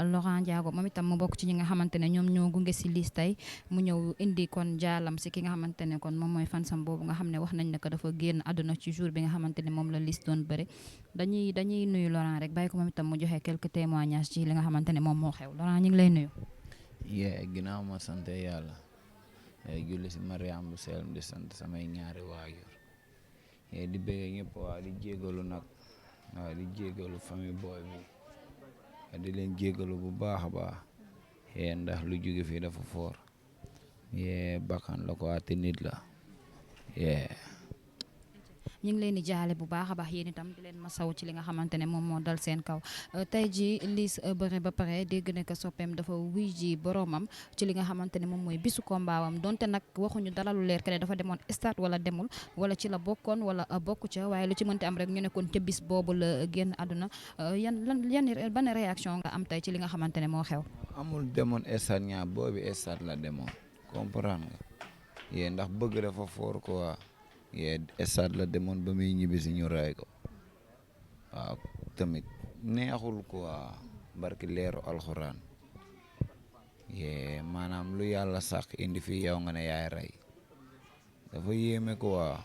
Laurent Ndiago moom itam mu bokk ci ñi nga xamante ne ñoom ñoo gunge si Liss tey mu ñëw indi kon jaalam si ki nga xamante ne kon moom mooy fansam boobu nga xam ne wax nañ ne ko dafa génn àdduna ci jour bi nga xamante ne moom la Liss doon bëre dañuy nuyu Laurent rek bàyyi ko moom itam mu joxe quelques témoignages ci li nga xamante ne moom moo xew Laurent ñu ngi lay nuyu. Ginnaaw ma sant yàlla julli si Mariam bu seel di sant samay ñaari waajur di bëgg ñëpp waa di jégalu nag waaw di jégalu famille booy bi di leen jégalu bu baax a baax ndax lu jóge fii dafa foor bakkan la ko te nit la ñu ngi leen di jaale bu baax a baax yéen itam di leen masaw ci li nga xamante ne moom moo dal seen kaw tey ji Liss bëre ba pare dégg ne que soppeem dafa wuy ji boromam ci li nga xamante ne moom mooy bisu kombaawam donte nag waxuñu dara lu leer que ne dafa demoon stade wala demul wala ci la bokkoon wala bokku ca waaye lu ci mënti am rek ñu nekkoon ca bis boobu la génn àdduna ban réaction nga am tey ci li nga xamante ne moo xew. amul demoon stade ñaa boobi stade la demoon comprendre nga ndax bëgg dafa foor quoi. stade la demoon ba muy ñibbi si ñu ray ko waaw tamit neexul quoi barki leeru alxuraan maanaam lu yàlla sàq indi fii yow nga ne yaay rey dafa yéeme quoi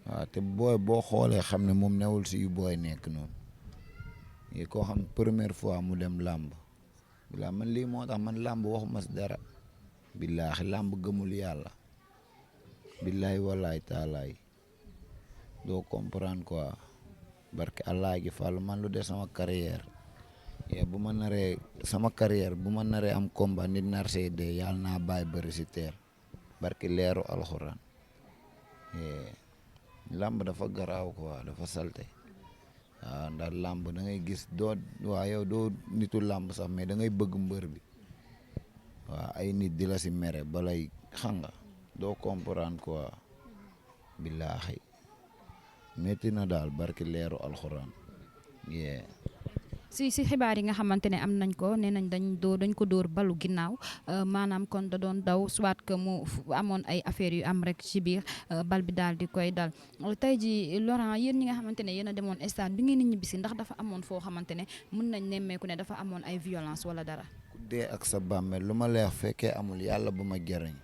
waaw te booy boo xoolee xam ne moom newul si yu booy nekk noonu koo xam première fois mu dem làmb bilaa man lii moo tax man làmb waxuma si dara billaahi làmb gëmul yàlla billaahi wallaahi taalaay doo comprendre quoi barke allah gi fàllu man lu des sama carrière bu ma naree sama carrière bu ma naree am combat nit nar see dee yàlla naa bàyyi bëri si teer barke leeru alxuraan làmb dafa garaaw quoi dafa salte waaw ndax làmb da ngay gis doo waa yow doo nitu làmb sax mais da ngay bëgg mbër bi waaw ay nit di la si mere balay xam nga doo comprendre quoi billaahi metti na daal barki leeru alxuraan si xibaar yi nga xamante ne am nañ ko nee nañ dañ ko dóor balu ginnaaw maanaam kon da doon daw soit que mu amoon ay affaires yu am rek ci biir bal bi daal di koy dal tey ji Laurent yéen ñi nga xamante ne yéen a demoon stade bi ngeen di ñibbisi ndax dafa amoon foo xamante ne mën nañ nemmeeku ne dafa amoon ay violence wala dara. ku dee ak sa bàmmeel lu ma leex fekkee amul yàlla bu ma jariñ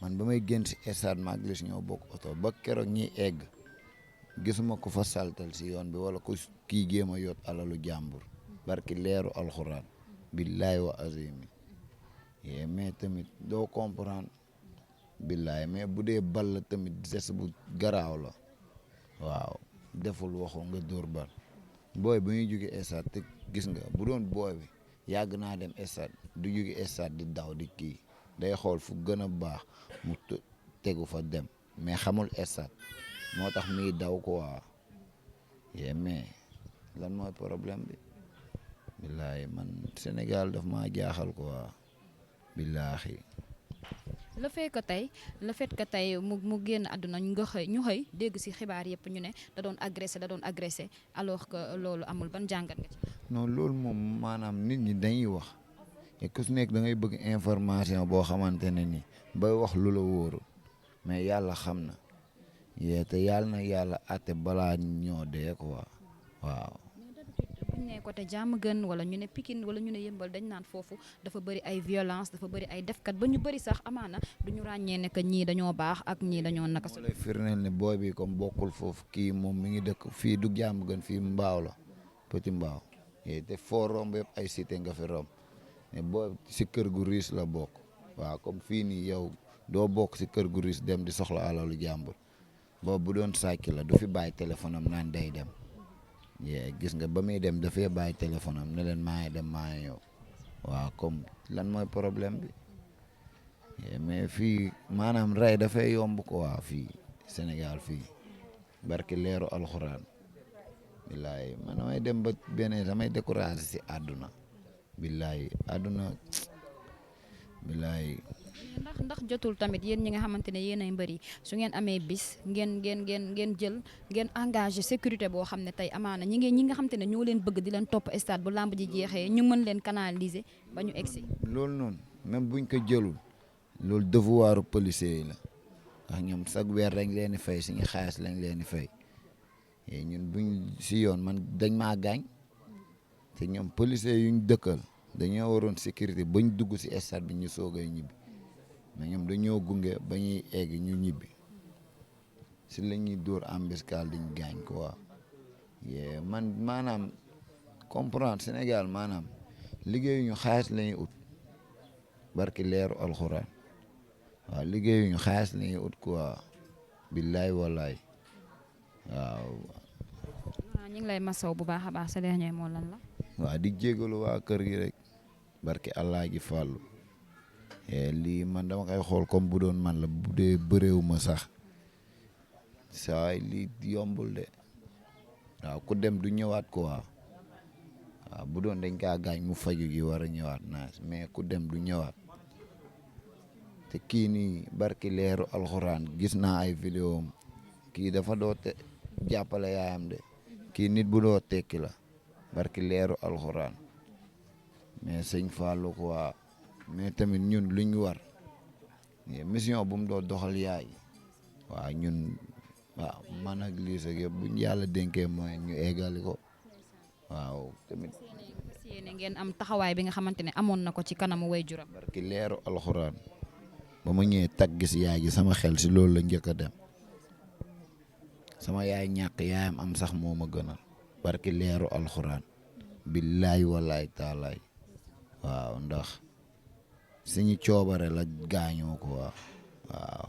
man ba may génn si stade maag Liss ñoo bokk oto ba keroog ñiy egg gisuma ko fa saltal si yoon bi wala ko kii jéem a yot alalu jàmbur barki leeru alxuraan billaay wa azimi mais tamit doo comprendre billaay mais bu dee bal la tamit geste bu garaaw la waaw deful waxu nga dóor bal booy bu ñuy jóge stade te gis nga bu doon booy bi yàgg naa dem stade du jóge stade di daw di kii day xool fu gën a baax mu tegu fa dem mais xamul stade moo tax muy daw quoi mais lan mooy problème bi billaahi man Sénégal daf maa jaaxal quoi billaahi le fait que tey mu génn àdduna ñu xëy dégg ci xibaar yëpp ñu ne da doon agressé alors que loolu amul ban jàngat nga ci. non loolu moom maanaam nit ñi dañuy wax ku si nekk da ngay bëgg information boo xamante ne ni bay wax lu la wóoru mais yàlla xam na te yàlla na yàlla àtte balaa ñoo dee quoi waaw. buñ ne côté Diamaguène wala ñu ne Pikine wala ñu ne Yëmbal dañ naan foofu dafa bëri ay violence dafa bëri ay defkat ba ñu bëri sax amaana duñu ràññee ne que ñii dañoo baax ak ñii dañoo naka su. lay firndeel ne booy bi comme bokkul foofu kii moom mi ngi dëkk fii du Diamaguène fii mbaaw la Petit Mbaaw te foo romb yëpp ay cité nga fi romb mais booy si kër gu riis la bokk waaw comme fii nii yow doo bokk si kër gu riis dem di soxla alalu jàmbur boobu bu doon sàcc la du fi bàyyi téléphone am naan day dem gis nga ba muy dem dafay bàyyi téléphone am ne leen maa ngi dem maa ngi ñëw waaw comme lan mooy problème bi mais fii maanaam rey dafay yomb ko waa fii Sénégal fii barki leeru alxuraan billaay man damay dem ba beneen damay découragé si àdduna billaay àdduna billaay. ndax jotul tamit yéen ñi nga xamante ne yéen ay mbër yi su ngeen amee bis ngeen jël ngeen engagé sécurité boo xam ne tey amaana ñi nga xamante ne ñoo leen bëgg di leen topp stade bu lamb ji jeexee ñu mën leen canaliser ba ñu egsi. loolu noonu même buñ ko jëlul loolu devoiru policier yi la ndax ñoom chaque weer dañ leen di fay suñu xaalis lañ leen di fay ñun buñ si yoon man dañ maa gaañ te ñoom policier yuñ dëkkal dañoo waroon sécurité bañ dugg si stade bi ñu soogay ñibbi mais ñoom dañoo gunge ba ñuy egg ñu ñibbi si la ñuy dóor embuscade diñ gaañ quoi man maanaam comprendre Sénégal maanaam liggéeyuñu xaalis la ñuy ut barki leeru alxuraan waaw liggéeyuñu xaalis la ñuy ut quoi billaay wallaay waaw. ñu ngi lay masaw bu baax a baax sa dernier mot lan la. waaw di jégalu waa kër gi rek barki allah gi fàllu lii man dama koy xool comme bu doon man la bu dee bëréew ma sax saay lii yombul de waaw ku dem du ñëwaat quoi waaw bu doon dañ kaa gaañ mu faju gi war a ñëwaat naas mais ku dem du ñëwaat te kii nii barki leeru alxuraan gis naa ay vidéo am kii dafa doo jàppale yaayam de kii nit bu doo tekki la barki leeru alxuraan mais sëñ Fallou quoi mais tamit ñun lu ñu war mission bu mu doo doxal yaay waaw ñun waaw man ak lii sax yëpp buñ yàlla dénkee mooy ñu eggali ko waaw tamit. yéen ngeen am taxawaay bi nga xamante ne amoon na ko ci kanamu waajuram. barki leeru alxuraan ba ma ñëwee tag gis yaay gi sama xel si loolu la njëkk a dem sama yaay ñàkk yaayam am sax moo ma gënal barki leeru alxuraan billaay wallaay taalaay waaw ndax suñu coobare la gaañoo ko waaw.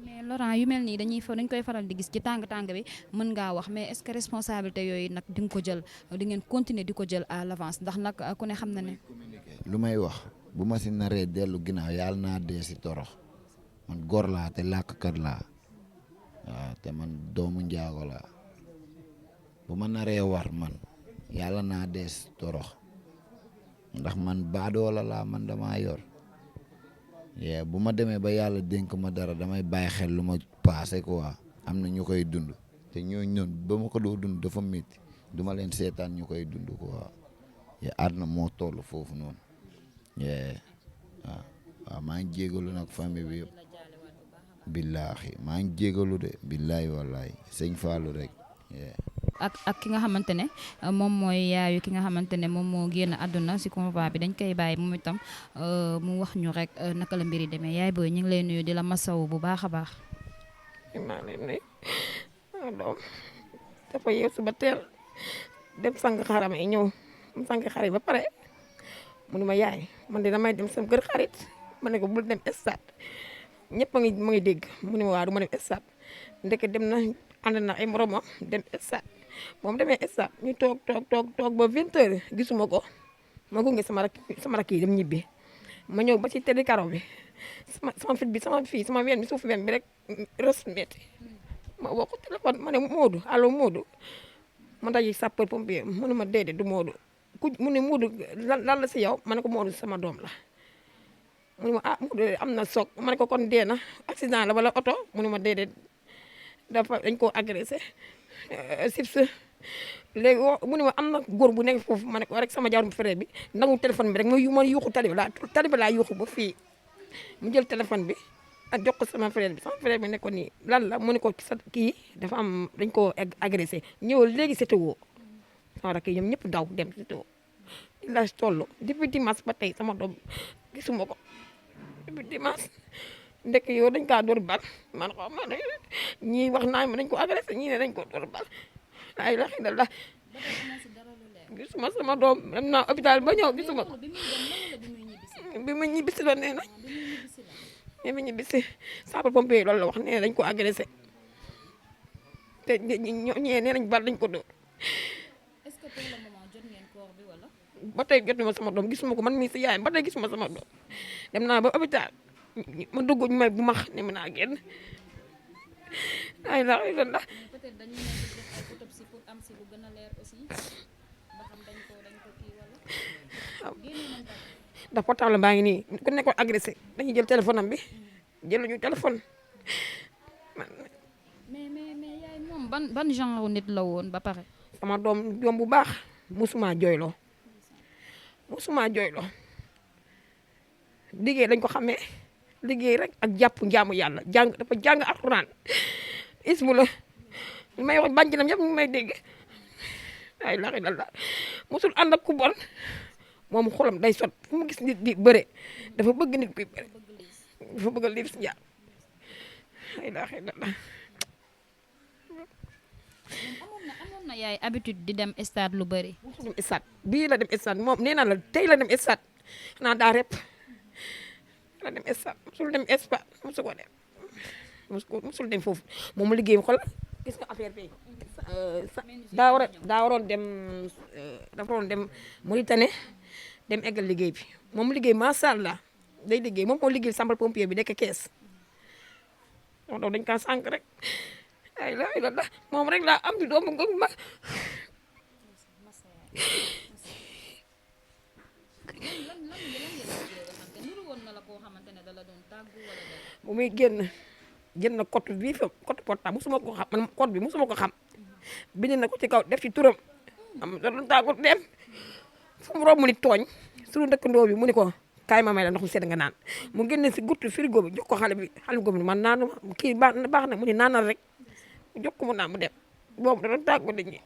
mais Laurent yu mel nii dañ koy faral di gis ci tàng bi mën ngaa wax mais est-ce que responsabilité yooyu nag di nga ko jël di ngeen continuer di ko jël à l'avance ndax nag ku ne xam na ne. lu may wax bu ma si naree dellu ginnaaw yàlla naa dee si torox man góor laa te làkkat laa waaw te man doomu njaago laa bu ma naree war man yàlla naa dee si torox ndax man baadoola laa man damaa yor bu ma demee ba yàlla dénk ma dara damay bàyyi xel lu ma paase quoi am na ñu koy dund te ñooñu noonu ba ma ko doo dund dafa métti du ma leen seetaan ñu koy dund quoi àdduna moo toll foofu noonu waaw maa ngi jégalu nag famille bi yëpp billaahi maa ngi jégalu de billaahi wallaahi sëñ Fallou rek. ak ki nga xamante ne moom mooy yaayu ki nga xamante ne moom moo génn àdduna si convoi bi dañ koy bàyyi moom itam mu wax ñu rek naka la mbir yi demee yaay booy ñu ngi lay nuyu di la masawu bu baax a baax. maa ngi lay nuyu doom dafa yeew suba teel dem sang xaram yi ñëw mu sang xar yi ba pare mu ne ma yaay man de damay dem sama kër xarit ma ne ko bul dem stade ñëpp ma ngi dégg mu ne ma waa du ma dem stade ndeke dem na ànd na ay moromam dem stade moom demee stade ñu toog ba 20h gisuma ko ma gunge sama rak yi dem ñibbi ma ñëw ba ci tëddi karo bi sama fit bi sama ween bi suuf ween bi rek rës metti ma woo ko téléphone ma ne Modou allo Modou ma daje sapeur pompier mu ne ma déedéet du Modou mu ne Modou lan la si yow ma ne ko Modou sama doom la mu ne ma Modou am na soog ma ne ko kon dee na accident la wala oto mu ne ma déedéet dañ koo agressé sips léegi mu ne ma am na góor bu nekk foofu ma ne ko rek sama jaarum frère bi nangu téléphone bi rek ma yuuxu tali bi laa yuuxu ba fii mu jël téléphone bi ak jox ko sama frère bi ne ko nii lan la mu ne ko sa kii dafa am dañ koo agressé ñëwal léegi CTO sama rakk yi ñoom ñëpp daw dem CTO di la toll depuis dimanche ba tey sama doom gisuma ko depuis dimanche ndek yow dañ kaa door bal man xaw ma ne ñii wax naa ma dañ ko agressé ñii ne dañ ko door bal ay la xidal la gisuma sama doom dem naa hôpital ba ñëw gisuma ko bi ma ñibbisi la nee na bi ma ñibbisi sapeur pompier loolu la wax nee na dañ ko agressé te ñee nee nañ bal dañ ko door est-ce que pour le moment jot ngeen corps bi wala. ba tey jotuma sama doom gisuma ko man mii si yaayam ba tey gisuma sama doom dem naa ba hôpital ma dugg ñu may bu max ne mën naa génn ay la peut-être dañu nekk di def ay autopsie pour am si lu gën a leer aussi ba xam dañ ko kii wala. ndax portable baa ngi nii ku nekkoon agressé dañuy jël téléphone am bi jëluñu téléphone. mais yaay moom ban genre nit la woon ba pare. sama doom bu baax musuma jooyloo liggéey lañ ko xamee liggéey rek ak jàpp njaamu yàlla dafa jàng alxuraan ismu la may wax bàncinam yëpp ñu may dégg ay la musul ànd ak ku bon moom xolam day sot fu mu gis nit di bëre dafa bëgg nit kuy bëre dafa bëgg Liss Ndiago ay daa xëy na amoon na yaay habitude di dem stade lu bëri. musul dem stade bii la dem stade moom nee naa la tey la dem stade xanaa daa rep la dem stade musul dem stade musu ko dem musul dem foofu moom mu liggéey xool gis nga affaire bi daa waroon dem dafa waroon dem Mauritanie dem eggal liggéey bi moom mu liggéey macha allah day liggéey moom moo liggéey sambal pompier bi nekk kees moom dañ kaa sànq rek ay la moom rek laa am di doomu ngëm mag bu muy génn jënd na code bii fa code portable musuma ko xam man code bi musuma ko xam bind na ko ci kaw def ci turam am da doon tàggu dem fu mu romb mu ni tooñ suñu dëkkandoo bi mu ni ko kaay ma may la ndox mu sedd nga naan mu génne si guttu frigo bi jox ko xale bi man naanu kii baax na mu ni naanal rek mu jox ko mu naan mu dem boobu da doon tàggu nit ñi